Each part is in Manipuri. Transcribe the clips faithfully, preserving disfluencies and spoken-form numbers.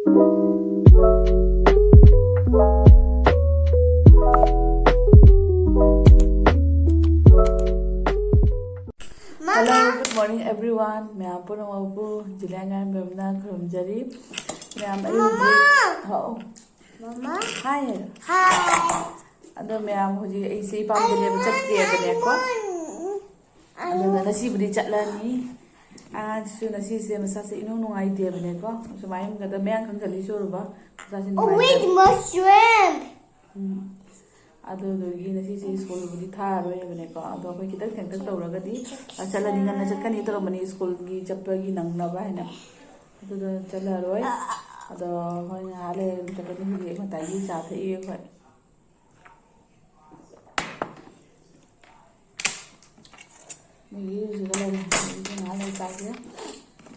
Hello, good morning everyone. ꯃꯌꯥꯝ ꯄꯨꯝꯅꯃꯛꯄꯨ ꯖꯤꯂꯤꯌꯥ ꯉꯥꯏꯔꯦꯝꯕꯝꯅ ꯈꯨꯔꯨꯝꯖꯔꯤ꯫ ꯃꯌꯥꯝ ꯑꯩ ꯍꯧꯖꯤꯛ, ꯍꯥꯎ꯫ ꯃꯃꯥ꯫ ꯍꯥꯏ ꯍꯥꯏꯔꯣ꯫ ꯍꯥꯏ꯫ ꯑꯗꯣ ꯃꯌꯥꯝ ꯍꯧꯖꯤꯛ ꯑꯩꯁꯦ ꯏꯄꯥꯝꯗꯅꯦꯕ ꯆꯠꯇ꯭ꯔꯦꯕꯅꯦꯀꯣ꯫ ꯑꯗꯨꯅ ꯉꯁꯤꯕꯨꯗꯤ ꯆꯠꯂꯅꯤ꯫ ꯑꯉꯥꯡꯁꯤꯁꯨ ꯉꯁꯤꯁꯦ ꯃꯁꯥꯁꯦ ꯏꯅꯨꯡ ꯅꯨꯡꯉꯥꯏꯇꯦꯕꯅꯦꯀꯣ꯫ ꯁꯨꯃꯥꯏꯅ ꯈꯛꯇ ꯃꯌꯥꯡ ꯀꯪꯁꯤꯜꯂꯤꯁꯦ ꯎꯔꯕ? ꯃꯁꯥꯁꯦ ꯅꯨꯡꯉꯥꯏꯇꯦ꯫ With mushroom. ꯎꯝ꯫ ꯑꯗꯨꯗꯨꯒꯤ ꯉꯁꯤꯁꯦ ꯁ꯭ꯀꯨꯜꯕꯨꯗꯤ ꯊꯥꯔꯔꯣꯏꯕꯅꯦꯀꯣ꯫ ꯑꯗꯣ ꯑꯩꯈꯣꯏ ꯈꯤꯇꯪ ꯊꯦꯡꯇꯛ ꯇꯧꯔꯒꯗꯤ, ꯑ, ꯆꯠꯂꯗꯤ ꯉꯟꯅ ꯆꯠꯀꯅꯤ ꯇꯧꯔꯝꯕꯅꯤ ꯁ꯭ꯀꯨꯜꯒꯤ ꯆꯠꯄꯒꯤ ꯅꯪꯅꯕ ꯍꯥꯏꯅ꯫ ꯑꯗꯨꯗ ꯆꯠꯂꯔꯣꯏ꯫ ꯑꯗꯣ ꯍꯣꯏ, ꯉꯥꯏꯍꯥꯛ ꯂꯩꯔꯒ ꯆꯠꯀꯅꯤ꯫ ꯍꯧꯖꯤꯛ ꯉꯁꯥꯏꯒꯤ ꯆꯥ ꯊꯛꯏ ꯑꯩꯈꯣꯏ꯫ ꯃꯣꯏꯒꯤ ꯏꯔꯨꯖꯒ ꯂꯩꯔꯦ꯫ ꯑꯗꯨꯗꯤ ꯉꯥꯏꯍꯥꯛ ꯂꯩꯔ ꯆꯥꯒꯦ꯫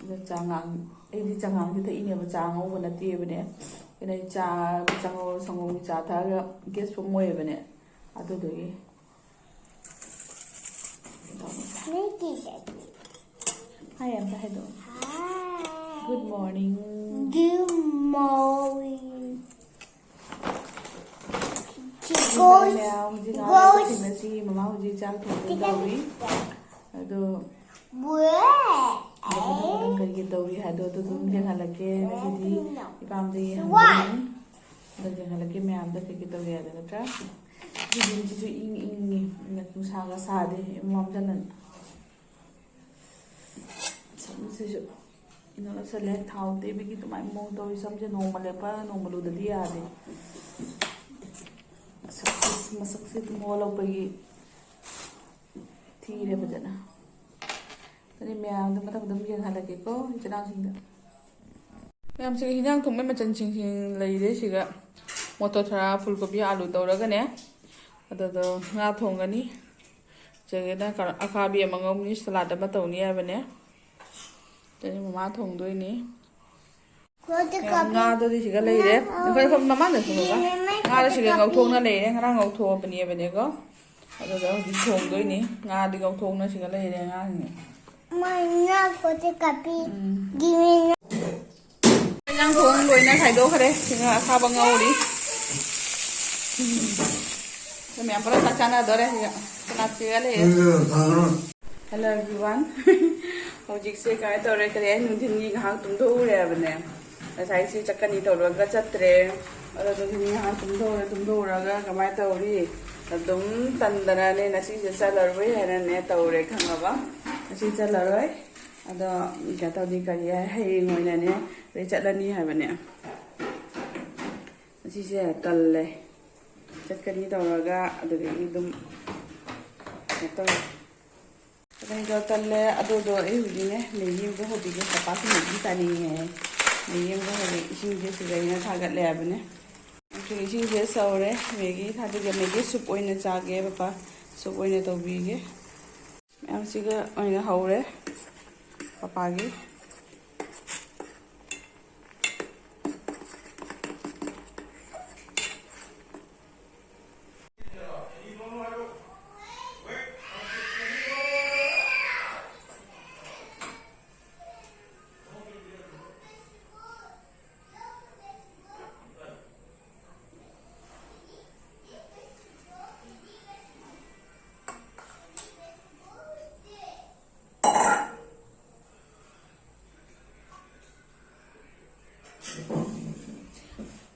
ꯑꯗꯣ ꯆꯉꯥꯡ, ꯑꯩꯗꯤ ꯆꯉꯥꯡꯁꯦ ꯊꯛꯏꯅꯦꯕ, ꯆꯥ ꯑꯉꯧꯕ ꯅꯠꯇꯦꯕꯅꯦ꯫ ꯀꯩꯅꯣ, ꯆꯥ, ꯆꯉꯧ-, ꯁꯪꯒꯣꯝꯒꯤ ꯆꯥ ꯊꯛꯑꯒ gas form ꯑꯣꯏꯌꯦꯕꯅꯦ꯫ ꯑꯗꯨꯗꯨꯒꯤ꯫ ꯍꯥꯏ ꯑꯝꯇ ꯍꯥꯏꯗꯣꯛꯑꯣ꯫ Hi. Good morning. Good morning. ꯃꯌꯥꯝ ꯍꯧꯖꯤꯛ ꯉꯥꯏꯍꯥꯛ ꯂꯩꯔꯒ ꯊꯦꯡꯅꯁꯤ꯫ ꯃꯃꯥ ꯍꯧꯖꯤꯛ ꯆꯥꯛ ꯊꯣꯡꯒꯦ ꯇꯧꯔꯤ꯫ ꯑꯗꯣ ꯃꯊꯪ ꯃꯊꯪ ꯀꯔꯤ ꯀꯔꯤ ꯇꯧꯔꯤ ꯍꯥꯏꯗꯣ ꯑꯗꯨ ꯑꯗꯨꯝ ꯌꯦꯡꯍꯜꯂꯛꯀꯦ꯫ ꯉꯁꯤꯗꯤ ꯏꯄꯥꯝꯗ ꯌꯦꯡꯍꯟꯗꯣꯏꯅꯤ꯫ ꯑꯗꯣ ꯌꯦꯡꯍꯜꯂꯛꯀꯦ ꯃꯌꯥꯝꯗ ꯀꯔꯤ ꯀꯔꯤ ꯇꯧꯔꯤ ꯍꯥꯏꯗꯣ, ꯅꯠꯇ꯭ꯔꯥ? ꯁꯤ ꯌꯨꯝꯁꯤꯁꯨ ꯏꯪ ꯏꯪꯉꯤ, ꯅꯨꯡꯁꯥꯒ ꯁꯥꯗꯦ, ꯏꯃꯝ ꯃꯝꯖꯜꯂꯅꯤ꯫ ꯁꯝꯁꯤꯁꯨ ꯏꯅꯣꯠ ꯅꯣꯠꯁꯜꯂꯦ꯫ ꯊꯥꯎ ꯇꯩꯕꯒꯤ ꯑꯗꯨꯃꯥꯏꯅ ꯃꯑꯣꯡ ꯇꯧꯋꯤ꯫ ꯁꯝꯁꯦ ꯅꯣꯡꯃ ꯂꯦꯞꯄ ꯅꯣꯡꯃ ꯂꯨꯗꯗꯤ ꯌꯥꯗꯦ꯫ ꯁꯛꯁꯦ, ꯃꯁꯛꯁꯦ ꯑꯗꯨꯝ ꯑꯣꯜꯂꯛꯄꯒꯤ ꯊꯤꯔꯦ ꯐꯖꯅ꯫ ꯑꯗꯨꯗꯤ ꯃꯌꯥꯝꯗꯣ ꯃꯊꯪ ꯑꯗꯨꯝ ꯌꯦꯡꯍꯜꯂꯒꯦꯀꯣ, ꯏꯆꯤꯟ ꯏꯅꯥꯎꯁꯤꯡꯗ꯫ ꯃꯌꯥꯝꯁꯤꯒ ꯍꯤꯟꯖꯥꯡ ꯊꯣꯡꯕꯩ ꯃꯆꯜꯁꯤꯡ ꯂꯩꯔꯦ ꯁꯤꯒ꯫ ꯃꯣꯇꯣꯔ ꯊꯔꯥ, ꯐꯨꯜ ꯀꯣꯕꯤ, ꯑꯥꯂꯨ ꯇꯧꯔꯒꯅꯦ꯫ ꯑꯗꯨꯗꯣ ꯉꯥ ꯊꯣꯡꯒꯅꯤ꯫ ꯆꯦꯒꯦꯅ ꯀ-, ꯑꯈꯥꯕꯤ ꯑꯃ ꯉꯧꯅꯤ, salad ꯑꯃ ꯇꯧꯅꯤ ꯍꯥꯏꯕꯅꯦ꯫ ꯑꯗꯩ ꯃꯃꯥ ꯊꯣꯡꯗꯣꯏꯅꯤ꯫ ꯉꯥꯗꯨꯗꯤ ꯁꯤꯒ ꯂꯩꯔꯦ꯫ ꯑꯩꯈꯣꯏ, ꯑꯩꯈꯣꯏ ꯃꯃꯥꯡꯗ ꯊꯣꯡꯉꯒ ꯉꯥꯗꯣ ꯁꯤꯒ ꯉꯧꯊꯣꯛꯅ ꯂꯩꯔꯦ꯫ ꯉꯔꯥꯡ ꯉꯧꯊꯣꯛꯑꯕꯅꯦꯕꯅꯦꯀꯣ꯫ ꯑꯗꯨꯒ ꯍꯧꯖꯤꯛ ꯊꯣꯡꯗꯣꯏꯅꯤ꯫ ꯉꯥꯗꯤ ꯉꯧꯊꯣꯛꯅ ꯁꯤꯒ ꯂꯩꯔꯦ ꯑꯉꯥꯡꯁꯤꯡ꯫ ꯃꯥ ꯉꯥ ꯐꯣꯇꯣ ꯀꯥꯄꯤ꯫ ꯎꯝ꯫ ꯒꯤꯃꯤꯅ꯫ ꯏꯟꯖꯥꯡ ꯊꯣꯡ ꯂꯣꯏꯅ ꯈꯥꯏꯗꯣꯛꯈ꯭ꯔꯦ꯫ ꯁꯤꯅ ꯑꯁꯥꯕ ꯉꯧꯔꯤ꯫ ꯎꯝ꯫ ꯑꯩꯈꯣꯏ ꯃꯌꯥꯝ ꯄꯨꯂꯞ ꯆꯥꯛ ꯆꯥꯅꯗꯣꯔꯦ꯫ ꯁꯤꯒ ꯁꯂꯥꯠꯁꯤꯒ ꯂꯩꯔꯦ꯫ ꯎꯝ, ꯐꯪꯉꯔꯣꯏ꯫ Hello everyone꯫ ꯍꯧꯖꯤꯛꯁꯦ ꯀꯃꯥꯏꯅ ꯇꯧꯔꯦ? ꯀꯔꯤ ꯍꯥꯏ, ꯅꯨꯡꯊꯤꯟꯒꯤ ꯉꯥꯏꯍꯥꯛ ꯇꯨꯝꯊꯣꯛꯎꯔꯦ ꯍꯥꯏꯕꯅꯦ꯫ ꯉꯁꯥꯏꯁꯦ ꯆꯠꯀꯅꯤ ꯇꯧꯔꯒ ꯆꯠꯇ꯭ꯔꯦ꯫ ꯑꯗꯣ ꯅꯨꯡꯊꯤꯟ ꯉꯥꯏꯍꯥꯛ ꯇꯨꯝꯊꯣꯛꯎꯔꯦ꯫ ꯇꯨꯝꯊꯣꯛꯎꯔꯒ ꯀꯃꯥꯏꯅ ꯇꯧꯔꯤ? ꯑꯗꯨꯝ ꯇꯟꯗꯅꯅꯦ ꯉꯁꯤꯁꯦ ꯆꯠꯂꯔꯣꯏ ꯍꯥꯏꯅꯅꯦ ꯇꯧꯔꯦ, ꯈꯪꯉꯕ? ꯉꯁꯤ ꯆꯠꯂꯔꯣꯏ꯫ ꯑꯗꯣ ꯀꯩꯅꯣ ꯇꯧꯅꯤ, ꯀꯔꯤ ꯍꯥꯏ, ꯍꯌꯦꯡ ꯑꯣꯏꯅꯅꯦ ꯑꯗꯩ ꯆꯠꯂꯅꯤ ꯍꯥꯏꯕꯅꯦ꯫ ꯉꯁꯤꯁꯦ ꯇꯜꯂꯦ꯫ ꯆꯠꯀꯅꯤ ꯇꯧꯔꯒ ꯑꯗꯨꯗꯒꯤ ꯑꯗꯨꯝ ꯀꯩꯅꯣ ꯇꯧꯔꯦ꯫ ꯑꯗꯩꯗꯣ ꯇꯜꯂꯦ꯫ ꯑꯗꯨꯗꯣ ꯑꯩ ꯍꯧꯖꯤꯛꯅꯦ ꯃꯦꯒꯤ ꯑꯝꯇ ꯍꯧꯕꯤꯒꯦ꯫ ꯄꯄꯥꯁꯨ ꯃꯦꯒꯤ ꯆꯥꯅꯤꯡꯉꯦ ꯍꯥꯏꯌꯦ꯫ ꯃꯦꯒꯤ ꯑꯝꯇ ꯍꯧꯖꯤꯛ ꯏꯁꯤꯡꯁꯦ ꯁꯤꯗ ꯑꯩꯅ ꯊꯥꯒꯠꯂꯦ ꯍꯥꯏꯕꯅꯦ꯫ ꯑꯗꯨ ꯏꯁꯤꯡꯁꯦ ꯁꯧꯔꯦ꯫ ꯃꯦꯒꯤ ꯊꯥꯗꯒꯦ꯫ ꯃꯦꯒꯤ ꯁꯨꯞ ꯑꯣꯏꯅ ꯆꯥꯒꯦ ꯄꯄꯥ꯫ ꯁꯨꯞ ꯑꯣꯏꯅ ꯇꯧꯕꯤꯒꯦ꯫ ꯃꯌꯥꯝꯁꯤꯒ ꯑꯣꯏꯅ ꯍꯧꯔꯦ ꯄꯄꯥꯒꯤ꯫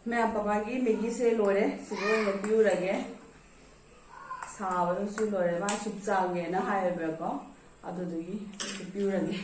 ꯃꯌꯥꯝ, ꯄꯄꯥꯒꯤ ꯃꯦꯒꯤꯁꯦ ꯂꯣꯏꯔꯦ꯫ ꯁꯤꯗ ꯑꯣꯏꯅ ꯄꯤꯔꯨꯔꯒꯦ꯫ ꯁꯥꯕꯗꯨꯁꯨ ꯂꯣꯏꯔꯦ꯫ ꯃꯥ ꯁꯨꯞ ꯆꯥꯒꯦꯅ ꯍꯥꯏꯌꯦꯕꯀꯣ, ꯑꯗꯨꯗꯨꯒꯤ ꯑꯩꯁꯨ ꯄꯤꯔꯨꯔꯒꯦ꯫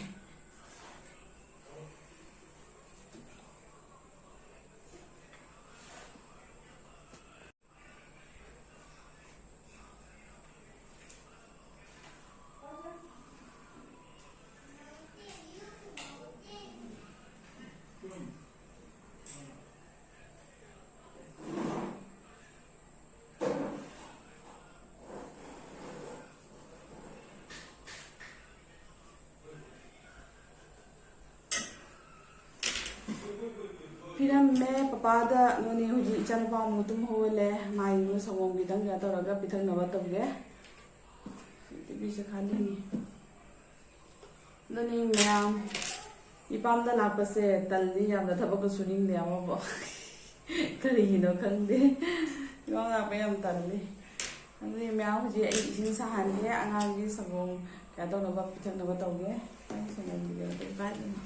ꯄꯤꯔꯝꯃꯦ ꯄꯄꯥꯗ꯫ ꯅꯣꯅꯦ ꯍꯧꯖꯤꯛ ꯏꯆꯥꯅꯨꯄꯥ ꯑꯃꯨꯛ ꯇꯨꯝ ꯍꯧꯒꯠꯂꯦ꯫ ꯃꯥꯒꯤꯗꯣ ꯁꯪꯒꯣꯝ ꯈꯤꯇꯪ ꯀꯩꯅꯣ ꯇꯧꯔꯒ ꯄꯤꯊꯛꯅꯕ ꯇꯧꯒꯦ꯫ ꯇꯤꯚꯤꯁꯦ ꯈꯥꯜꯂꯤꯅꯤ꯫ ꯑꯗꯨꯅꯤ ꯃꯌꯥꯝ, ꯏꯄꯥꯝꯗ ꯂꯥꯛꯄꯁꯦ ꯇꯜꯂꯤ ꯌꯥꯝꯅ, ꯊꯕꯛꯀ ꯁꯨꯅꯤꯡꯗꯦ ꯑꯃꯕꯨ꯫ ꯀꯔꯤꯒꯤꯅꯣ ꯈꯪꯗꯦ, ꯏꯄꯥꯝ ꯂꯥꯛꯄ ꯌꯥꯝ ꯇꯜꯂꯤ꯫ ꯑꯗꯨꯗꯤ ꯃꯌꯥꯝ, ꯍꯧꯖꯤꯛ ꯑꯩ ꯏꯁꯤꯡ ꯁꯥꯍꯟꯒꯦ, ꯑꯉꯥꯡꯒꯤ ꯁꯪꯒꯣꯝ ꯀꯩꯅꯣ ꯇꯧꯅꯕ, ꯄꯤꯊꯛꯅꯕ ꯇꯧꯒꯦ꯫ ꯑꯩ ꯁꯪꯒꯣꯝ ꯄꯤꯕꯤꯔꯛꯀꯦ, ꯀꯥꯏꯗꯅꯣ?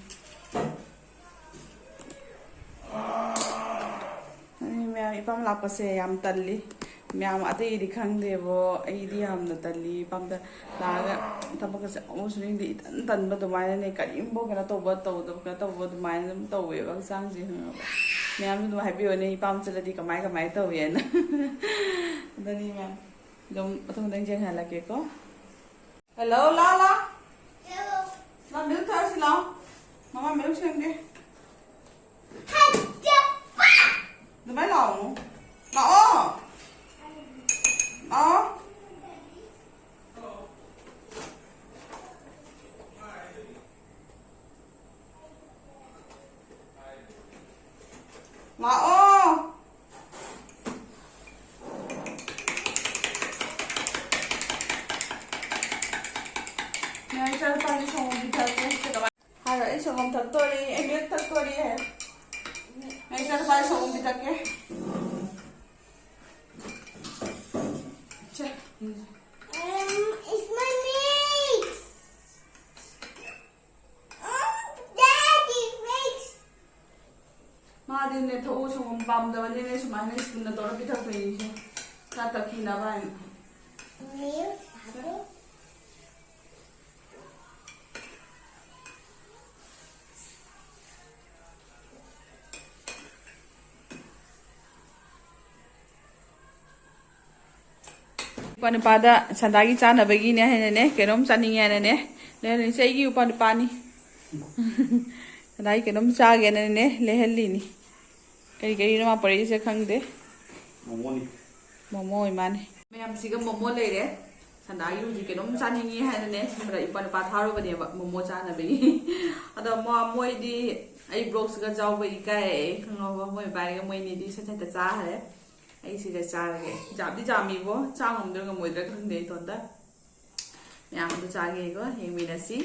ꯑꯩ ꯃꯌꯥꯝ, ꯏꯄꯥꯝ ꯂꯥꯛꯄꯁꯦ ꯌꯥꯝ ꯇꯜꯂꯤ꯫ ꯃꯌꯥꯝ ꯑꯇꯩꯗꯤ ꯈꯪꯗꯦꯕꯣ, ꯑꯩꯗꯤ ꯌꯥꯝꯅ ꯇꯜꯂꯤ꯫ ꯏꯄꯥꯝꯗ ꯂꯥꯛꯑꯒ ꯊꯕꯛꯀꯁꯦ ꯑꯃꯨꯛ ꯁꯨꯅꯤꯡꯗꯦ, ꯏꯇꯟ ꯇꯟꯕ ꯑꯗꯨꯃꯥꯏꯅꯅꯦ꯫ ꯀꯔꯤꯝꯐꯥꯎ ꯀꯩꯅꯣ ꯇꯧꯕ, ꯇꯧꯗꯕ, ꯀꯩꯅꯣ ꯇꯧꯕ ꯑꯗꯨꯃꯥꯏꯅ ꯑꯗꯨꯝ ꯇꯧꯋꯦꯕ ꯍꯛꯆꯥꯡꯁꯦ, ꯈꯪꯉꯕ? ꯃꯌꯥꯝꯁꯨ ꯑꯗꯨꯝ ꯍꯥꯏꯕꯤꯌꯣꯅꯦ, ꯏꯄꯥꯝ ꯆꯠꯂꯗꯤ ꯀꯃꯥꯏ ꯀꯃꯥꯏ ꯇꯧꯋꯦꯅ꯫ ꯑꯗꯨꯅꯤ ꯃꯌꯥꯝ, ꯑꯗꯨꯝ ꯃꯊꯪ ꯃꯊꯪ ꯌꯦꯡꯍꯜꯂꯛꯀꯦꯀꯣ꯫ ꯍꯜꯂꯣ, ꯂꯥ, ꯂꯥ꯫ ꯂꯥ, ꯃꯤꯜꯛ ꯊꯛꯑꯁꯤ ꯂꯥꯎ꯫ ꯃꯃꯥ ꯃꯤꯜꯛ ꯁꯦꯝꯒꯦ꯫ ꯑꯗꯨꯃꯥꯏ ꯂꯥꯎꯅꯨ꯫ ꯂꯥꯛꯑꯣ꯫ ꯂꯥꯛꯑꯣ꯫ ꯂꯥꯛꯑꯣ꯫ ꯉꯥꯏ ꯆꯠꯄꯒꯤ ꯁꯪꯒꯣꯝ ꯄꯤꯊꯛꯀꯦ꯫ ꯍꯥꯏꯔꯣ, "ꯑꯩ ꯁꯪꯒꯣꯝ ꯊꯛꯇꯣꯔꯤ, ꯑꯩ ꯃꯤꯜꯛ ꯊꯛꯇꯣꯔꯤ" ꯍꯥꯏ꯫ ꯉꯥꯏ ꯆꯠꯄꯒꯤ ꯁꯪꯒꯣꯝ ꯄꯤꯊꯛꯀꯦ꯫ ꯁꯦ꯫ Um, it's my niece. Daddy makes ꯃꯥꯗꯤꯅꯦ ꯊꯛꯎ ꯁꯪꯒꯣꯝ ꯄꯥꯝꯗꯕꯅꯤꯅꯦ, ꯁꯨꯃꯥꯏꯅ ꯁ꯭ꯄꯨꯟꯅ ꯇꯧꯔ ꯄꯤꯊꯛꯇꯣꯏꯅꯤꯁꯦ, ꯆꯥ ꯇꯛꯈꯤꯅꯕ ꯍꯥꯏꯅ꯫ Milk, bottle. ꯏꯄꯥ ꯅꯨꯄꯥꯗ ꯁꯟꯗꯥꯒꯤ ꯆꯥꯅꯕꯒꯤꯅꯦ ꯍꯥꯏꯅꯅꯦ, ꯀꯩꯅꯣꯝ ꯆꯥꯅꯤꯡꯉꯦ ꯍꯥꯏꯅꯅꯦ ꯂꯩꯍꯜꯂꯤꯁꯦ꯫ ꯑꯩꯒꯤ ꯏꯄꯥ ꯅꯨꯄꯥꯅꯤ꯫ ꯁꯟꯗꯥꯒꯤ ꯀꯩꯅꯣꯝ ꯆꯥꯒꯦꯅꯅꯦ ꯂꯩꯍꯜꯂꯤꯅꯤ꯫ ꯀꯔꯤ ꯀꯔꯤꯅꯣ ꯃꯥ ꯄꯨꯔꯛꯏꯁꯦ ꯈꯪꯗꯦ꯫ ꯃꯣꯃꯣꯅꯤ꯫ ꯃꯣꯃꯣ ꯑꯣꯏ ꯃꯥꯅꯦ꯫ ꯃꯌꯥꯝꯁꯤꯒ ꯃꯣꯃꯣ ꯂꯩꯔꯦ꯫ ꯁꯟꯗꯥꯒꯤ ꯍꯧꯖꯤꯛ ꯀꯩꯅꯣꯝ ꯆꯥꯅꯤꯡꯉꯤ ꯍꯥꯏꯅꯅꯦ ꯁꯣꯝꯗ ꯏꯄꯥ ꯅꯨꯄꯥ ꯊꯥꯔꯨꯕꯅꯦꯕ ꯃꯣꯃꯣ ꯆꯥꯅꯕꯒꯤ꯫ ꯑꯗꯣ ꯃꯣ-, ꯃꯣꯏꯗꯤ ꯑꯩ ꯕ꯭ꯂꯣꯛꯁꯤꯒ ꯆꯥꯎꯕ ꯏꯀꯥꯏ, ꯈꯪꯉꯕ? ꯃꯣꯏ ꯄꯥꯏꯔꯒ ꯃꯣꯏꯅꯤꯗꯤ ꯁꯠ ꯁꯠꯇ ꯆꯥꯈ꯭ꯔꯦ꯫ ꯑꯩ ꯁꯤꯒ ꯆꯥꯔꯒꯦ꯫ ꯌꯥꯝꯗꯤ ꯌꯥꯝꯃꯤꯕꯣ, ꯆꯥ ꯉꯝꯗꯣꯏ ꯉꯝꯃꯣꯏꯗ꯭ꯔꯥ ꯈꯪꯗꯦ ꯏꯇꯣꯟꯗ꯫ ꯃꯌꯥꯝ ꯑꯗꯨ ꯆꯥꯒꯦꯀꯣ, ꯌꯦꯡꯃꯤꯟꯅꯁꯤ꯫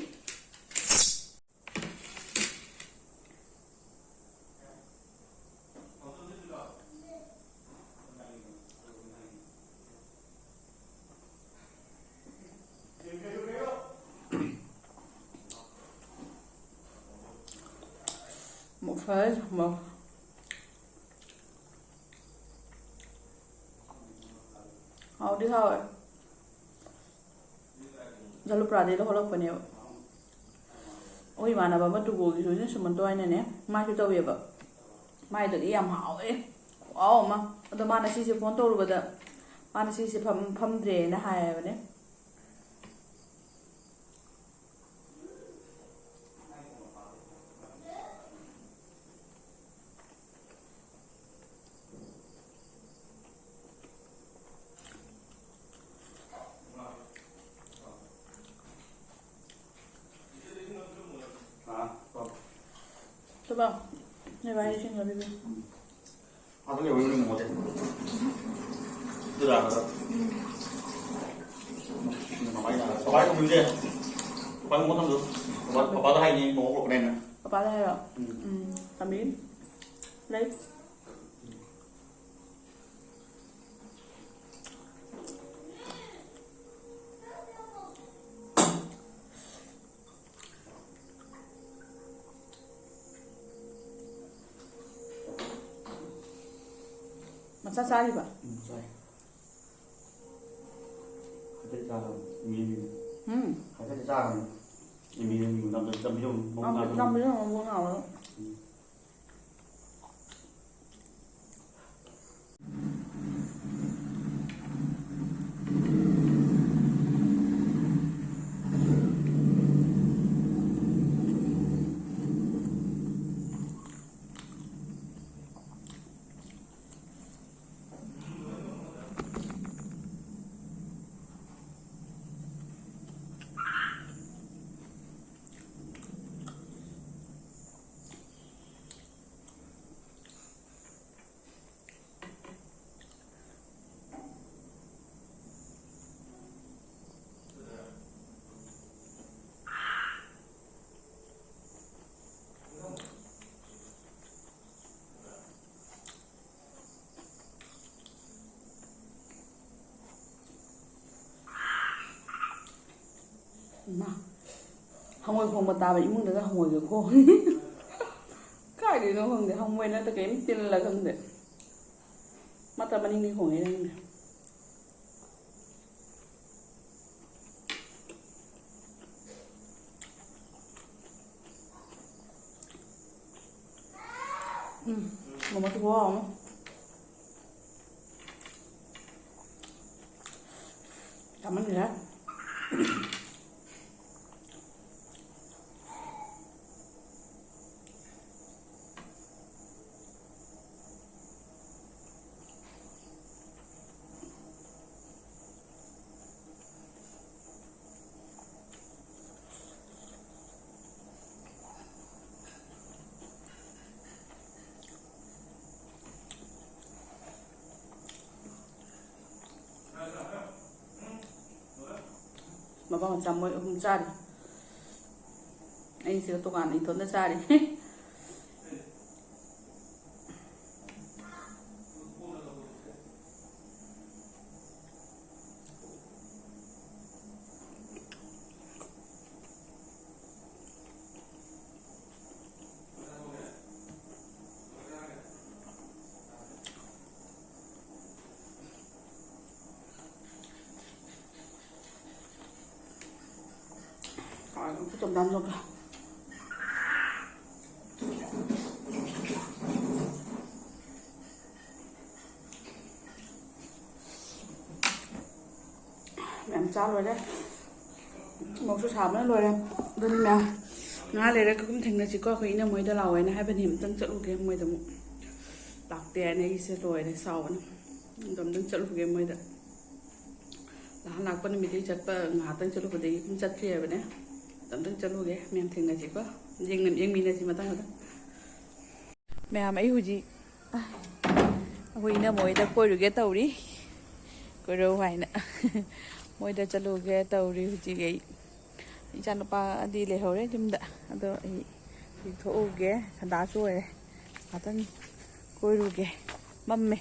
ꯐꯔꯦ, ꯊꯝꯃꯣ꯫ ꯍꯥꯎꯗꯤ ꯍꯥꯎꯋꯦ꯫ ꯖꯂꯨꯄ꯭ꯔꯥꯗꯩ ꯂꯧꯍꯧꯔꯛꯄꯅꯦꯕ꯫ ꯑꯩꯈꯣꯏ ꯏꯃꯥꯟꯅꯕ ꯑꯃ ꯇꯨꯒꯣꯜꯒꯤꯁꯨ ꯁꯨꯃꯟꯇꯣ ꯍꯥꯏꯅꯅꯦ, ꯃꯥꯁꯨ ꯇꯧꯋꯦꯕ꯫ ꯃꯥꯏꯗꯗꯤ ꯌꯥꯝ ꯍꯥꯎꯋꯦ꯫ ꯈꯨꯍꯥꯎ ꯑꯃ꯫ ꯑꯗꯣ ꯃꯥꯅ ꯁꯤꯁꯦ ꯐꯣꯟ ꯇꯧꯔꯨꯕꯗ, ꯃꯥꯅ ꯁꯤꯁꯦ ꯐꯝ-, ꯐꯝꯗ꯭ꯔꯦꯅ ꯍꯥꯏꯕꯅꯦ꯫ ꯆꯠꯂꯣ꯫ ꯅꯣꯏ ꯕꯥ ꯏꯁꯤꯡ ꯂꯧꯕꯤꯒꯦ꯫ ꯑꯗꯨ ꯂꯩꯍꯧꯔꯤꯕꯅꯤ ꯃꯣꯃꯣꯁꯦ꯫ ꯑꯗꯨ ꯂꯥꯛꯄꯗ꯫ ꯄꯄꯥꯒꯤ ꯂꯥꯛꯄꯗ꯫ ꯄꯄꯥꯒꯤ ꯃꯣꯃꯣ ꯊꯝꯗꯣ꯫ ꯄꯄꯥ-, ꯄꯄꯥꯗ ꯍꯥꯏꯅꯤ ꯃꯣꯃꯣ ꯄꯨꯔꯛꯀꯅꯦꯅ꯫ ꯄꯄꯥꯗ ꯍꯥꯏꯔꯣ? ꯎꯝ꯫ ꯎꯝ, ꯊꯝꯕꯤꯒꯦ꯫ ꯂꯩ꯫ ꯃꯆꯥ ꯆꯥꯔꯤꯕ? ꯎꯝ, ꯆꯥꯏ꯫ ꯍꯥꯏꯐꯦꯠ ꯆꯥꯔꯕ? ꯏꯃꯦ, ꯏꯃꯦ꯫ ꯎꯝ꯫ ꯍꯥꯏꯐꯦꯠ ꯆꯥꯔꯕ? ꯏꯃꯦ, ꯏꯃꯦ꯫ ꯅꯝꯗ-, ꯅꯝꯕꯤꯔꯝꯃꯣ꯫ ꯅꯝꯕꯤꯔꯝꯃꯣ, ꯃꯕꯨꯛ ꯅꯥꯕ꯫ ꯎꯝ꯫ ꯏꯃꯥ, ꯍꯉꯣꯏ ꯈꯣꯡꯕ ꯇꯥꯕ ꯏꯃꯨꯡꯗꯒ ꯍꯉꯣꯏꯒ ꯈꯣꯡꯉꯤ꯫ ꯀꯥꯏꯗꯩꯅꯣ ꯈꯪꯗꯦ, ꯍꯪꯉꯣꯏ ꯅꯠꯇ ꯀꯩꯝ ꯇꯤꯜꯂ ꯈꯪꯗꯦ꯫ ꯃꯇꯝ ꯑꯅꯤꯅꯤ ꯈꯣꯡꯉꯦ ꯅꯪꯅꯦ꯫ ꯎꯝ, ꯃꯣꯃꯣꯁꯨ ꯈꯨꯍꯥꯎ ꯑꯃ꯫ ꯆꯥꯃꯟꯈ꯭ꯔꯦ꯫ ꯃꯄꯥ ꯃꯆꯥ ꯃꯣꯏ ꯑꯍꯨꯝ ꯆꯥꯔꯤ꯫ ꯑꯩ ꯁꯤꯗ ꯇꯣꯉꯥꯟꯅ ꯏꯊꯣꯟꯗ ꯆꯥꯔꯤ꯫ ꯍꯣꯏ, ꯑꯗꯨꯝ ꯈꯨꯠ ꯆꯥꯝ ꯆꯥꯝ ꯆꯥꯝ꯫ ꯃꯌꯥꯝ ꯆꯥ ꯂꯣꯏꯔꯦ꯫ ꯃꯣꯔꯣꯛꯁꯨ ꯁꯥꯕꯅ ꯂꯣꯏꯔꯦ꯫ ꯑꯗꯨꯅꯤ ꯃꯌꯥꯝ, ꯉꯥꯏꯍꯥꯛ ꯂꯩꯔꯒ ꯑꯗꯨꯝ ꯊꯦꯡꯅꯁꯤꯀꯣ꯫ ꯑꯩꯈꯣꯏ ꯏꯅꯝꯃꯣꯏꯗ ꯂꯥꯛꯑꯣ ꯍꯥꯏꯅ ꯍꯥꯏꯕꯅꯤ, ꯑꯃꯨꯛꯇꯪ ꯆꯠꯂꯨꯒꯦ꯫ ꯃꯣꯏꯗ ꯑꯃꯨꯛ ꯂꯥꯛꯇꯦ ꯍꯥꯏꯅ ꯑꯩꯁꯦ ꯂꯣꯏꯔꯦ ꯁꯥꯎꯕꯅ꯫ ꯑꯗꯣ ꯑꯃꯨꯛꯇꯪ ꯆꯠꯂꯨꯒꯦ ꯃꯣꯏꯗ꯫ ꯅꯍꯥꯟ ꯂꯥꯛꯄ ꯅꯨꯃꯤꯠꯇꯒꯤ ꯆꯠꯄ, ꯉꯥꯏꯍꯥꯛꯇꯪ ꯆꯠꯂꯨꯕꯗꯒꯤ ꯑꯗꯨꯝ ꯆꯠꯈ꯭ꯔꯦ ꯍꯥꯏꯕꯅꯦ꯫ ꯑꯗꯣ ꯑꯃꯨꯛꯇꯪ ꯆꯠꯂꯨꯒꯦ, ꯃꯌꯥꯝ ꯊꯦꯡꯅꯁꯤꯀꯣ꯫ ꯌꯦꯡꯅ-, ꯌꯦꯡꯃꯤꯟꯅꯁꯤ ꯃꯊꯪ ꯃꯊꯪ꯫ ꯃꯌꯥꯝ, ꯑꯩ ꯍꯧꯖꯤꯛ ꯑꯩꯈꯣꯏ ꯏꯅꯝꯃ ꯍꯣꯏꯗ ꯀꯣꯏꯔꯨꯒꯦ ꯇꯧꯔꯤ꯫ ꯀꯣꯏꯔꯛꯎ ꯍꯥꯏꯅ꯫ ꯃꯣꯏꯗ ꯆꯠꯂꯨꯒꯦ ꯇꯧꯔꯤ ꯍꯧꯖꯤꯛ ꯑꯩ꯫ ꯏꯆꯥꯅꯨꯄꯥꯗꯤ ꯂꯩꯍꯧꯔꯦ ꯌꯨꯝꯗ꯫ ꯑꯗꯣ ꯑꯩ ꯍꯧꯖꯤꯛ ꯊꯣꯛꯎꯒꯦ, ꯁꯟꯗꯥꯁꯨ ꯑꯣꯏꯔꯦ꯫ ꯉꯥꯛꯇꯪ ꯀꯣꯏꯔꯨꯒꯦ꯫ ꯃꯝꯃꯦ꯫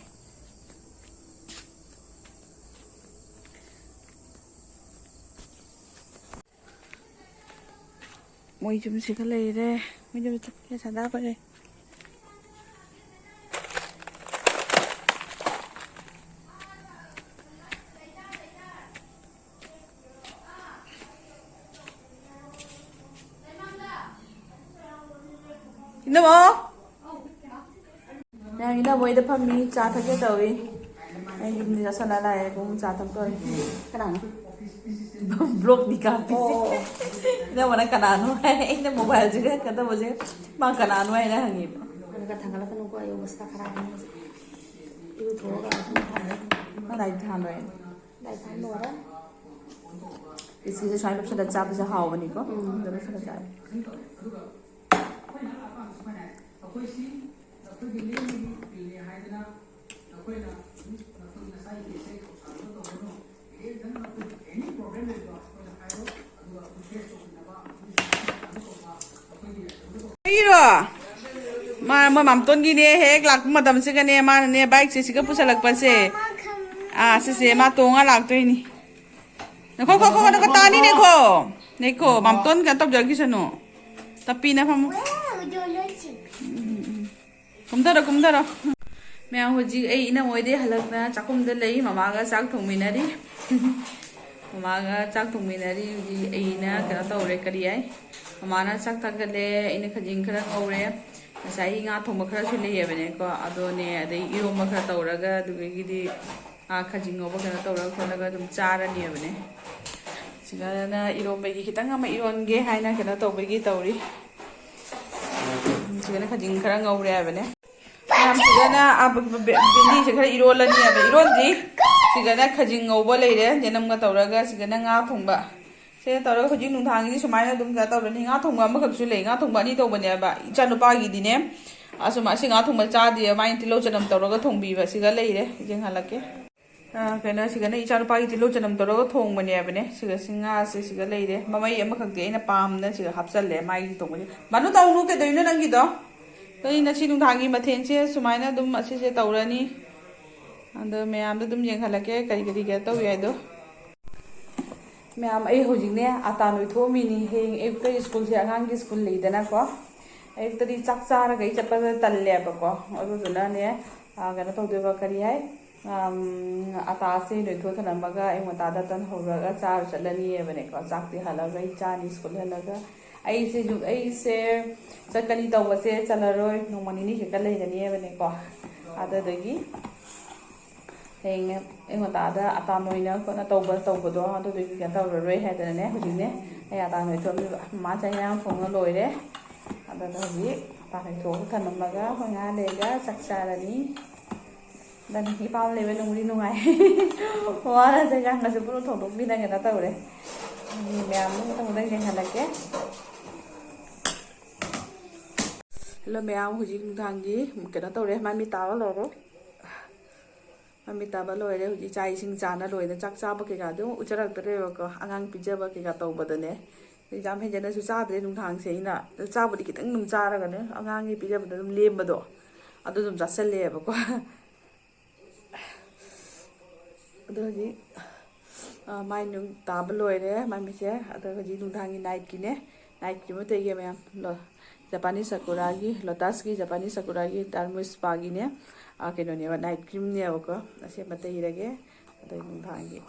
ꯃꯣꯏ ꯌꯨꯝꯁꯤꯒ ꯂꯩꯔꯦ꯫ ꯃꯣꯏ ꯌꯨꯝ ꯆꯠꯀꯦ ꯁꯟꯗꯥ ꯑꯩꯈꯣꯏ ꯂꯩ꯫ ꯏꯅꯝꯃ! ꯃꯌꯥꯝ ꯏꯅꯝꯃ ꯍꯣꯏꯗ ꯐꯝꯃꯤ, ꯆꯥ ꯊꯛꯀꯦ ꯇꯧꯏ꯫ ꯑꯩ ꯌꯨꯝꯗ ꯆꯥꯁꯜꯂ ꯂꯥꯛꯑꯦ, ꯄꯨꯡ ꯆꯥ ꯊꯛꯇꯣꯔꯦ꯫ ꯀꯅꯥꯅꯣ? ꯕ꯭ꯂꯣꯛꯅꯤ ꯀꯥꯞꯄꯤꯁꯦ꯫ ꯑꯣ꯫ ꯏꯅꯝꯃꯅ ꯀꯅꯥꯅꯣ ꯍꯥꯏ, ꯑꯩꯅ ꯃꯣꯕꯥꯏꯜꯁꯤꯒ ꯀꯩꯅꯣ ꯇꯧꯕꯁꯦ, ꯃꯥ ꯀꯅꯥꯅꯣ ꯍꯥꯏꯅ ꯍꯪꯉꯤꯕ꯫ ꯑꯗꯨꯒ ꯊꯥꯡꯒꯠꯂꯛꯀꯅꯨꯀꯣ, ꯑꯩ ꯑꯣꯕꯁꯇꯥ ꯈꯔ ꯍꯥꯏꯅꯤ ꯍꯧꯖꯤꯛ꯫ ꯏꯔꯨꯊꯣꯛꯑꯒ ꯑꯗꯨꯝ ꯊꯥꯡꯒꯠꯂꯛꯀꯅꯤ꯫ ꯅꯪ ꯂꯥꯏꯔꯤꯛ ꯊꯥ ꯂꯣꯏꯔꯦ꯫ ꯂꯥꯏꯔꯤꯛ ꯊꯥ ꯂꯣꯏꯔꯦ꯫ ꯕꯤꯁꯀꯤꯠꯁꯦ ꯁꯨꯃꯥꯏꯅ ꯂꯧꯁꯜꯂ ꯆꯥꯕꯁꯦ ꯍꯥꯎꯕꯅꯤꯀꯣ꯫ ꯎꯝ꯫ ꯑꯗ ꯂꯧꯁꯜꯂ ꯆꯥꯔꯦ꯫ ꯑꯩꯔꯣ? ꯃꯥ, ꯃꯣꯏ ꯃꯥꯝꯇꯣꯟꯒꯤꯅꯦ, ꯍꯦꯛ ꯂꯥꯛꯄ ꯃꯇꯝꯁꯤꯒꯅꯦ, ꯃꯥꯅꯅꯦ, ꯕꯥꯏꯛꯁꯦ ꯁꯤꯒ ꯄꯨꯁꯜꯂꯛꯄꯁꯦ꯫ ꯑꯥ, ꯁꯤꯁꯦ ꯃꯥ ꯇꯣꯡꯉ ꯂꯥꯛꯇꯣꯏꯅꯤ꯫ ꯅꯈꯣ, ꯈꯣ, ꯈꯣ, ꯅꯈꯣ, ꯇꯥꯅꯤ, ꯅꯦꯈꯣ꯫ ꯅꯦꯈꯣ, ꯃꯥꯝꯇꯣꯟ ꯀꯩꯅꯣ ꯇꯧꯖꯈꯤꯁꯅꯨ꯫ ꯇꯞꯄꯤꯅ ꯐꯝꯃꯨ꯫ ꯎꯝ, ꯎꯝ, ꯎꯝ꯫ ꯀꯨꯝꯊꯔꯣ, ꯀꯨꯝꯊꯔꯣ꯫ ꯃꯌꯥꯝ, ꯍꯧꯖꯤꯛ ꯑꯩ ꯏꯅꯝꯃ ꯍꯣꯏꯗꯩ ꯍꯜꯂꯛꯇꯅ ꯆꯥꯛꯈꯨꯝꯗ ꯂꯩ꯫ ꯃꯃꯥꯒ ꯆꯥꯛ ꯊꯣꯡꯃꯤꯟꯅꯔꯤ꯫ ꯃꯃꯥꯒ ꯆꯥꯛ ꯊꯣꯡꯃꯤꯟꯅꯔꯤ꯫ ꯍꯧꯖꯤꯛ ꯑꯩꯅ ꯀꯩꯅꯣ ꯇꯧꯔꯦ, ꯀꯔꯤ ꯍꯥꯏ? ꯃꯃꯥꯅ ꯆꯥꯛ ꯊꯥꯒꯠꯂꯦ, ꯑꯩꯅ ꯈꯥꯖꯤꯡ ꯈꯔ ꯉꯧꯔꯦ꯫ ꯉꯁꯥꯏꯒꯤ ꯉꯥ ꯊꯣꯡꯕ ꯈꯔꯁꯨ ꯂꯩꯌꯦꯕꯅꯦꯀꯣ, ꯑꯗꯨꯅꯦ, ꯑꯗꯩ ꯏꯔꯣꯝꯕ ꯈꯔ ꯇꯧꯔꯒ, ꯑꯗꯨꯗꯒꯤꯗꯤ, ꯑꯥ, ꯈꯥꯖꯤꯡ ꯉꯧꯕ ꯀꯩꯅꯣ ꯇꯧꯔꯒ ꯈꯣꯠꯂꯒ ꯑꯗꯨꯝ ꯆꯥꯔꯅꯦꯕꯅꯦ꯫ ꯁꯤꯗꯅ ꯏꯔꯣꯝꯕꯒꯤ ꯈꯤꯇꯪ ꯑꯃ ꯏꯔꯣꯟꯒꯦ ꯍꯥꯏꯅ ꯀꯩꯅꯣ ꯇꯧꯕꯒꯤ ꯇꯧꯔꯤ꯫ ꯎꯝ, ꯁꯤꯗꯅ ꯈꯥꯖꯤꯡ ꯈꯔ ꯉꯧꯔꯦ ꯍꯥꯏꯕꯅꯦ꯫ ꯃꯌꯥꯝ, ꯁꯤꯗꯅ, ꯑꯥ, ꯕ-, ꯕ-, ꯕ-, ꯕꯦꯟꯗꯤꯁꯦ ꯈꯔ ꯏꯔꯣꯜꯂꯅꯤ ꯍꯥꯏꯕ, ꯏꯔꯣꯟꯗ꯭ꯔꯤ꯫ ꯁꯤꯗꯅ ꯈꯥꯖꯤꯡ ꯉꯧꯕ ꯂꯩꯔꯦ, ꯌꯦꯅꯝꯒ ꯇꯧꯔꯒ, ꯁꯤꯗꯅ ꯉꯥ ꯊꯣꯡꯕ꯫ ꯁꯤꯅ ꯇꯧꯔꯒ ꯍꯧꯖꯤꯛ ꯅꯨꯡꯗꯥꯡꯒꯤꯗꯤ ꯁꯨꯃꯥꯏꯅ ꯑꯗꯨꯝ ꯀꯩꯅꯣ ꯇꯧꯔꯅꯤ꯫ ꯉꯥ ꯊꯣꯡꯕ ꯑꯃꯈꯛꯁꯨ ꯂꯩ, ꯉꯥ ꯊꯣꯡꯕ ꯑꯅꯤ ꯇꯧꯕꯅꯦꯕ꯫ ꯏꯆꯥꯅꯨꯄꯥꯒꯤꯗꯤꯅꯦ, ꯑꯁꯨꯝ, ꯑꯁꯤ ꯉꯥ ꯊꯣꯡꯕ ꯆꯥꯗꯦ, ꯃꯥꯏꯅ ꯇꯤꯜꯍꯧ ꯆꯅꯝ ꯇꯧꯔꯒ ꯊꯣꯡꯕꯤꯕ꯫ ꯁꯤꯒ ꯂꯩꯔꯦ, ꯌꯦꯡꯍꯜꯂꯛꯀꯦ꯫ ꯑ, ꯀꯩꯅꯣ, ꯁꯤꯒꯅ ꯏꯆꯥꯅꯨꯄꯥꯒꯤ ꯇꯤꯜꯍꯧ ꯆꯅꯝ ꯇꯧꯔꯒ ꯊꯣꯡꯕꯅꯦꯕꯅꯦ꯫ ꯁꯤꯒ ꯁꯤ ꯉꯥꯁꯦ ꯁꯤꯒ ꯂꯩꯔꯦ꯫ ꯃꯃꯩ ꯑꯃꯈꯛꯇꯤ ꯑꯩꯅ ꯄꯥꯝꯅ ꯁꯤꯒ ꯍꯥꯞꯆꯜꯂꯦ ꯃꯥꯒꯤ ꯊꯣꯡꯕꯁꯦ꯫ ꯃꯥꯅꯨ, ꯇꯧꯅꯨ, ꯀꯩꯗꯧꯔꯤꯅꯣ ꯅꯪꯒꯤꯗꯣ? ꯑꯩ ꯉꯁꯤ ꯅꯨꯡꯗꯥꯡꯒꯤ ꯃꯊꯦꯜꯁꯦ ꯁꯨꯃꯥꯏꯅ ꯑꯗꯨꯝ ꯑꯁꯤꯁꯦ ꯇꯧꯔꯅꯤ꯫ ꯑꯗꯣ ꯃꯌꯥꯝꯗ ꯑꯗꯨꯝ ꯌꯦꯡꯍꯜꯂꯛꯀꯦ ꯀꯔꯤ ꯀꯔꯤ ꯀꯩꯅꯣ ꯇꯧꯏ ꯍꯥꯏꯗꯣ꯫ ꯃꯌꯥꯝ, ꯑꯩ ꯍꯧꯖꯤꯛꯅꯦ ꯑꯇꯥ ꯅꯣꯏꯊꯣꯛꯑꯝꯃꯤꯅꯤ꯫ ꯍꯌꯦꯡ ꯑꯌꯨꯛꯇ ꯁ꯭ꯀꯨꯜꯁꯦ, ꯑꯉꯥꯡꯒꯤ ꯁ꯭ꯀꯨꯜ ꯂꯩꯗꯅꯀꯣ꯫ ꯑꯌꯨꯛꯇꯗꯤ ꯆꯥꯛ ꯆꯥꯔꯒ ꯑꯩ ꯆꯠꯄꯗ ꯇꯜꯂꯦꯕꯀꯣ꯫ ꯑꯗꯨꯗꯨꯅꯅꯦ, ꯑ, ꯀꯩꯅꯣ ꯇꯧꯗꯣꯏꯕ, ꯀꯔꯤ ꯍꯥꯏ? ꯑꯝ, ꯑꯇꯥꯁꯦ ꯅꯣꯏꯊꯣꯛ ꯊꯅꯝꯃꯒ ꯑꯌꯨꯛ ꯉꯟꯇꯥꯗ ꯇꯟ ꯍꯧꯔꯒ ꯆꯥꯔ ꯆꯠꯂꯅꯤꯕꯅꯦꯀꯣ꯫ ꯆꯥꯛꯇꯤ ꯍꯜꯂꯒ ꯑꯩ ꯆꯥꯅꯤ, ꯁ꯭ꯀꯨꯜ ꯍꯜꯂꯒ꯫ ꯑꯩꯁꯦ ꯑꯩꯁꯦ ꯆꯠꯀꯅꯤ ꯇꯧꯕꯁꯦ ꯆꯠꯂꯔꯣꯏ, ꯅꯣꯡꯃ ꯅꯤꯅꯤ ꯈꯛꯇ ꯂꯩꯒꯅꯤ ꯍꯥꯏꯕꯅꯦꯀꯣ꯫ ꯑꯗꯨꯗꯒꯤ ꯍꯌꯦꯡ ꯑꯌꯨꯛ ꯉꯟꯇꯥꯗ ꯑꯇꯥ ꯅꯣꯏꯅ ꯈꯣꯠꯅ ꯇꯧꯕ ꯇꯧꯕꯗꯣ ꯑꯗꯨꯗꯨꯒꯤ ꯀꯩꯅꯣ ꯇꯧꯔꯔꯣꯏ ꯍꯥꯏꯗꯅꯅꯦ꯫ ꯍꯧꯖꯤꯛꯅꯦ ꯑꯩ ꯑꯇꯥ ꯅꯣꯏꯊꯣꯛꯑꯝꯃꯤꯕ꯫ ꯃꯃꯥ ꯆꯥꯛ ꯏꯟꯖꯥꯡ ꯊꯣꯡꯉ ꯂꯣꯏꯔꯦ꯫ ꯑꯗꯨꯅ ꯍꯧꯖꯤꯛ ꯑꯇꯥ ꯅꯣꯏꯊꯣꯛꯑꯒ ꯊꯝꯃꯝꯃꯒ ꯑꯩꯈꯣꯏ ꯉꯥꯏꯍꯥꯛ ꯂꯩꯔꯒ ꯆꯥꯛ ꯆꯥꯔꯅꯤ꯫ ꯑꯗꯨꯅ ꯏꯄꯥꯝ ꯂꯩꯕ ꯅꯨꯡꯗꯤ ꯅꯨꯡꯉꯥꯏ꯫ ꯃꯃꯥꯅ ꯆꯥꯛ ꯏꯟꯖꯥꯡꯒꯁꯦ ꯄꯨꯂꯞ ꯊꯣꯡꯗꯣꯛꯄꯤꯗꯅ ꯀꯩꯅꯣ ꯇꯧꯔꯦ꯫ ꯃꯌꯥꯝ ꯑꯃꯨꯛꯇꯪ ꯌꯦꯡꯍꯜꯂꯛꯀꯦ꯫ ꯍꯜꯂꯣ ꯃꯌꯥꯝ, ꯍꯧꯖꯤꯛ ꯅꯨꯡꯗꯥꯡꯒꯤ ꯀꯩꯅꯣ ꯇꯧꯔꯦ, ꯃꯥꯏ ꯃꯤꯠ ꯇꯥꯕ ꯂꯣꯏꯔꯦ꯫ ꯃꯃꯤꯠ ꯇꯥꯕ ꯂꯣꯏꯔꯦ꯫ ꯍꯧꯖꯤꯛ ꯆꯥꯛ ꯏꯁꯤꯡ ꯆꯥꯅ ꯂꯣꯏꯔꯦ꯫ ꯆꯥꯛ ꯆꯥꯕ ꯀꯩꯀꯥꯗꯣ ꯎꯠꯆꯔꯛꯇ꯭ꯔꯦꯕꯀꯣ, ꯑꯉꯥꯡ ꯄꯤꯖꯕ ꯀꯩꯀꯥ ꯇꯧꯕꯗꯅꯦ꯫ ꯌꯥꯝ ꯍꯦꯟꯖꯟꯅꯁꯨ ꯆꯥꯗ꯭ꯔꯦ ꯅꯨꯡꯗꯥꯡꯁꯦ ꯑꯩꯅ꯫ ꯆꯥꯕꯨꯗꯤ ꯈꯤꯇꯪ ꯑꯗꯨꯝ ꯆꯥꯔꯒꯅꯦ, ꯑꯉꯥꯡꯒꯤ ꯄꯤꯖꯕꯗ ꯑꯗꯨꯝ ꯂꯦꯝꯕꯗꯣ, ꯑꯗꯨ ꯑꯗꯨꯝ ꯆꯥꯁꯜꯂꯦꯕꯀꯣ꯫ ꯑꯗꯣ ꯍꯧꯖꯤꯛ, ꯑ, ꯃꯥꯏ ꯅꯨꯡ ꯇꯥꯕ ꯂꯣꯏꯔꯦ, ꯃꯥꯏ ꯃꯤꯠꯁꯦ꯫ ꯑꯗꯣ ꯍꯧꯖꯤꯛ ꯅꯨꯡꯗꯥꯡꯒꯤ ꯅꯥꯏꯠꯀꯤꯅꯦ, ꯅꯥꯏꯠꯀꯤ ꯑꯃ ꯇꯩꯒꯦ ꯃꯌꯥꯝ꯫ ꯂꯣ-, ꯖꯄꯥꯅꯤꯁ ꯁꯥꯀꯨꯔꯥꯒꯤ, ꯂꯣꯇꯥꯁꯀꯤ ꯖꯄꯥꯅꯤꯁ ꯁꯥꯀꯨꯔꯥꯒꯤ ꯗꯥꯔꯃꯨꯁ ꯁ꯭ꯄꯥꯒꯤꯅꯦ, ꯑ, ꯀꯩꯅꯣꯅꯦꯕ, ꯅꯥꯏꯠ ꯀ꯭ꯔꯤꯝꯅꯦꯕꯀꯣ꯫ ꯑꯁꯤ ꯑꯃ ꯇꯩꯔꯒꯦ꯫ ꯑꯗꯩ ꯅꯨꯡꯗꯥꯡꯒꯤ꯫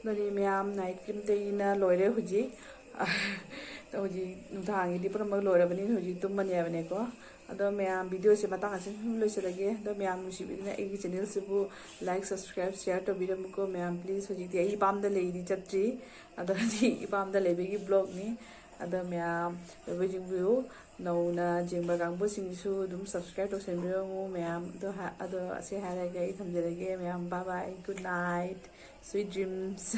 ꯑꯗꯨꯅꯤ ꯃꯌꯥꯝ, ꯅꯥꯏꯠ ꯀ꯭ꯔꯤꯝ ꯇꯩꯅ ꯂꯣꯏꯔꯦ ꯍꯧꯖꯤꯛ꯫ ꯍꯧꯖꯤꯛ ꯅꯨꯡꯗꯥꯡꯒꯤꯗꯤ ꯄꯨꯝꯅꯃꯛ ꯂꯣꯏꯔꯕꯅꯤꯅ ꯍꯧꯖꯤꯛ ꯇꯨꯝꯃꯅꯤ ꯍꯥꯏꯕꯅꯦꯀꯣ꯫ ꯑꯗꯣ ꯃꯌꯥꯝ, ꯚꯤꯗꯤꯑꯣꯁꯦ ꯃꯇꯥꯡ ꯑꯁꯤꯗ ꯁꯨꯝ ꯂꯣꯏꯁꯤꯜꯂꯒꯦ꯫ ꯑꯗꯣ ꯃꯌꯥꯝ ꯅꯨꯡꯁꯤꯕꯤꯗꯨꯅ ꯑꯩꯒꯤ ꯆꯦꯅꯦꯜꯁꯤꯕꯨ ꯂꯥꯏꯛ, ꯁꯕꯁꯀ꯭ꯔꯥꯏꯕ, ꯁꯤꯌꯥꯔ ꯇꯧꯕꯤꯔꯝꯃꯨꯀꯣ ꯃꯌꯥꯝ, ꯄ꯭ꯂꯤꯖ꯫ ꯍꯧꯖꯤꯛꯇꯤ ꯑꯩ ꯏꯄꯥꯝꯗ ꯂꯩꯔꯤ, ꯆꯠꯇ꯭ꯔꯤ꯫ ꯑꯗꯣ ꯍꯧꯖꯤꯛ ꯏꯄꯥꯝꯗ ꯂꯩꯕꯒꯤ ꯕ꯭ꯂꯣꯛꯅꯤ꯫ ꯑꯗꯣ ꯃꯌꯥꯝ ꯑꯣꯏꯕꯁꯤꯡꯕꯨ, ꯅꯧꯅ ꯌꯦꯡꯕ ꯀꯥꯡꯕꯨꯁꯤꯡꯁꯨ ꯑꯗꯨꯝ ꯁꯕꯁꯀ꯭ꯔꯥꯏꯕ ꯇꯧꯁꯟꯕꯤꯔꯝꯃꯨ ꯃꯌꯥꯝ꯫ ꯑꯗꯣ ꯍꯥ-, ꯑꯗꯣ ꯑꯁꯤ ꯍꯥꯏꯔꯒ ꯑꯩ ꯊꯝꯖꯔꯒꯦ ꯃꯌꯥꯝ꯫ Bye bye, good night, sweet dreams꯫